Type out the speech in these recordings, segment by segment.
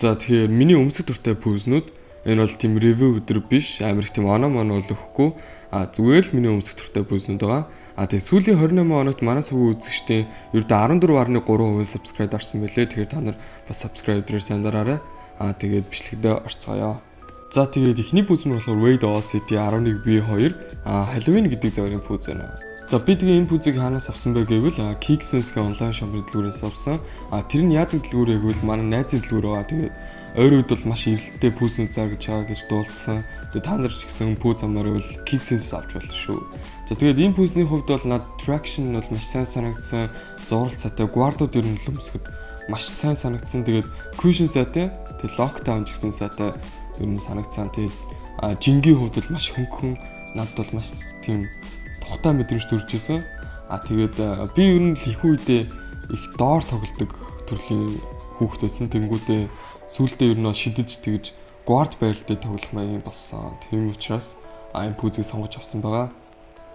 За, тэгэхээр миний өмсөх дуртай пүүзнүүд. Энэ бол тийм review өдр биш, амар их тийм оноо моно бол өгөхгүй. А зүгээр л миний өмсөх дуртай пүүзнүүд байгаа. А тэгээ сүүлийн 28 хоногт манай сувгийн үзэгчдийн ердөө 14.3% subscribe дарсан байлээ. Тэгэхээр та нар бас subscribe дээр сайн дараарай. А тэгээд бичлэгдээ орцгоё. За, тэгээд эхний пүүз нь болохоор Wade All City 11B2 Halloween гэдэг загварын пүүз байна. За, би тэгээ энэ пүүзийг хаанаас авсан бэ гэвэл Kicksense-ийн онлайн shop ын дэлгүүрээс авсан. А тэр нь яадаг дэлгүүр вэ гэвэл манай найзын дэлгүүр байгаа. Тэгээд ойр үед бол маш эрэлттэй пүүзнүүд заргаж байгаа гэж дуулдсан. Тэгээд та нар ч гэсэн пүүз авмаар байвал Kicksense авч болно шүү. За, тэгээд энэ пүүзний хувьд бол над traction бол маш сайн санагдсан. Зурвал цаатай guard ууд ер нь өмсөхөд маш сайн санагдсан. Тэгээд cushion сайтай, тэгээд lockdown ч гэсэн сайтай ер нь санагдсан. Тэгээд жингийн хувьд бол маш хөнгөн, надад бол маш тийм тухтай мэдрэмж төрж исэн. А тэгээд би ер нь л их үедээ их доор тоглодог төрлийн хүүхэд байсан. Тэнгүүдээ сүүлдээ ер нь шидэж тэгж guard байралтай тоглох маягийн болсон. Тийм учраас энэ пүүзийг сонгож авсан байгаа.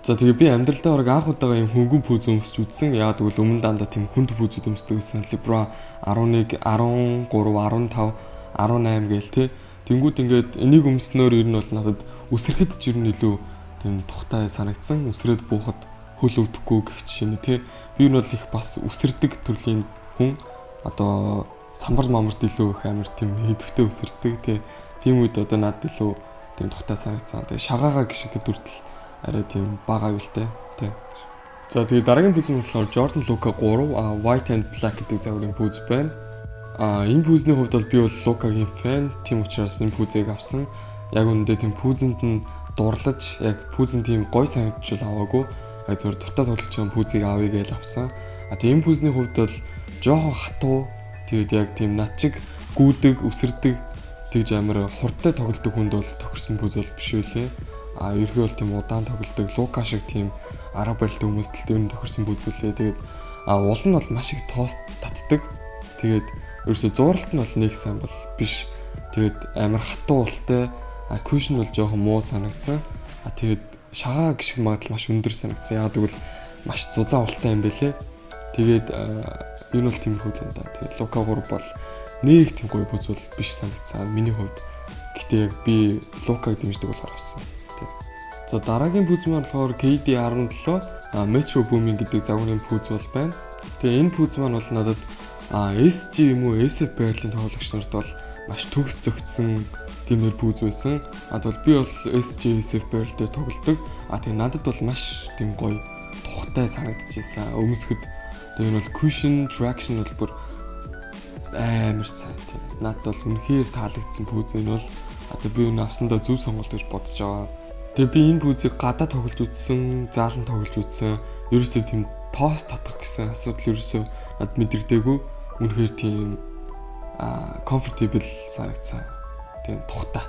За, тэгээ би амьдралдаа бараг анх удаага юм хөнгөн пүүз өмсч үзсэн. Яагаад гэвэл өмнө дандаа тийм хүнд пүүзүүд өмсдөг гэсэн. LeBron 11, 13, 15, 18 гээл те. Тэнгүүд ингээд энийг өмснөөр ер нь бол надад үсрэхэд ч ер нь илүү тийм тухтай санагдсан. Үсрээд буухад хөл өвдөхгүй гэх жишээ нь те. Би ер нь бол их бас үсэрдэг төрлийн хүн. Одоо самбар мамарт илүү их амар тийм идэвхтэй үсэрдэг те. Тийм үед одоо надад илүү тийм тухтай санагдсан. Тэгээ шагаага гიშгэхэд хүртэл арай тийм бага аюултай тий. За, тэгээ дараагийн пүүз нь болохоор Jordan Luka 3 White and Black гэдэг загварын пүүз байна. А энэ пүүзний хувьд бол би бол Лукагийн fan. Тийм учраас энэ пүүзийг авсан. Яг үнэндээ тийм пүүзэнд нь дурлаж, яг пүүзэн тийм гой санагдчихвал аваагүй. Яг зөвхөн дуртай тоглож байгаа пүүзийг авъя гэж авсан. А тийм пүүзний хувьд бол жоохон хатуу. Тэгээд яг тийм над чиг гүйдэг, үсэрдэг, тэгж амар хурдтай тоглодог хүнд бол тохирсон пүүз бол биш үлээ. А ерхий бол тийм удаан тоглодог Лука шиг тийм арга барилтай хүмүүст л тэр нь тохирсон пүүз үлээ. Тэгээд уул нь бол маш их тоос татдаг. Тэгээд ерөөсө зууралт нь бол нэг сайн бол биш. Тэгээд амар хатуу ултай, а cushion бол жоохон муу санагдсан. А тэгээд шагаа гიშг магадлал маш өндөр санагдсан. Яг гэвэл маш зузаан ултай юм бэлээ. Тэгээд ер нь бол тиймэрхүү л юм да. Тэгээд Лука 3 бол нэг тийм гоё пүүз бол биш санагдсан миний хувьд. Гэтэ яг би Лукаг дэмждэг болохоор авсан. Тийм. За, дараагийн пүүз маань болохоор KD 17 Metro Boomin гэдэг загварын пүүз бол байна. Тэгээ энэ пүүз маань бол надад SG юм уу SF байрлалын тоглогч нарт бол маш төгс зөгцсөн гэмээр пүүз байсан. А тэгвэл би бол SG SF байрал дээр тоглодог. А тэгээ надад бол маш тийм гоё тухтай санагдчихсан. Өмсөхөд тэгээ энэ бол cushion, traction бол бүр амар сайн тийм. Надад бол үнэхээр таалагдсан пүүз энэ бол. Одоо би энэ авсандаа зөв сонголт гэж бодож байгаа. Тэгээ би энэ пүүзийг гадаа тоглож үзсэн, заалан тоглож үзсэн. Ерөөсөө тийм тоос татах гэсэн асуудал ерөөсөө над мэдрэгдээгүй. Үнэхээр тийм comfortable санагдсан. Тийм тухтай.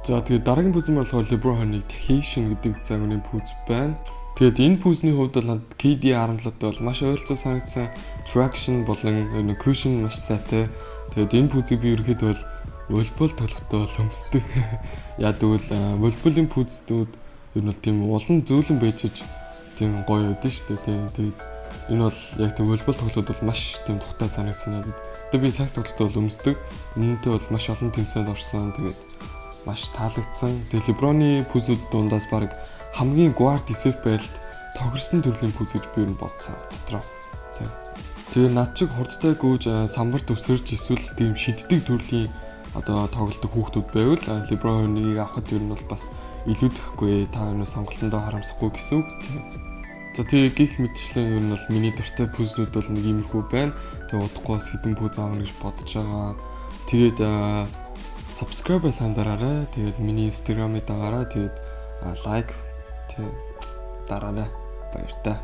За, тэгээ дараагийн пүүз нь болохоор LeBron 21 Tahitian гэдэг загварын пүүз байна. Тэгээд энэ пүүзний хувьд бол надад KD 17-д бол маш ойролцоо санагдсан. Traction болон cushion маш сайтай. Тэгээд энэ пүүзийг би ерөнхийдөө бол волейбол тоглохдоо бол өмсдөг. Яг тэгвэл волейболын пүүзүүд ер нь бол тийм улан зөөлөн байж тийм гоё байдэн шүү дээ. Тийм, тэгээд энэ бол яг тийм волейбол тоглоход бол маш тийм тухтай санагдсан надад. Тэгээ би сагс тоглохдоо бол өмсдөг. Энэнтэй бол маш олон тэмцээнд орсон. Тэгээд маш таалагдсан. Тэгээ LeBron-ы пүүзүүд дундаас баг хамгийн guard SF байралд тохирсон төрлийн пүүз гэж би юу бодсон дотроо. Тийм. Тэгээ над чиг хурдтай гүйж самбарт өсөрж эсвэл тийм шиддэг төрлийн одоо тоглодог хүүхдүүд байвал LeBron 21-ийг авахд ер нь бол бас илүүдэхгүй, та энэ сонголтондоо харамсахгүй гэсэн үг. Тийм. За, тэгээ гих мэтчлэн ер нь бол миний дуртай пүүзнүүд бол нэг иймэрхүү байна. Тэгээ удахгүй бас хэдэн пүүз аавна гэж бодож байгаа. Тэгээд subscribe сайн дараарай. Тэгээд миний Instagram-ыг дагаарай. Тэгээд like, тэг дараарай. Баяртай.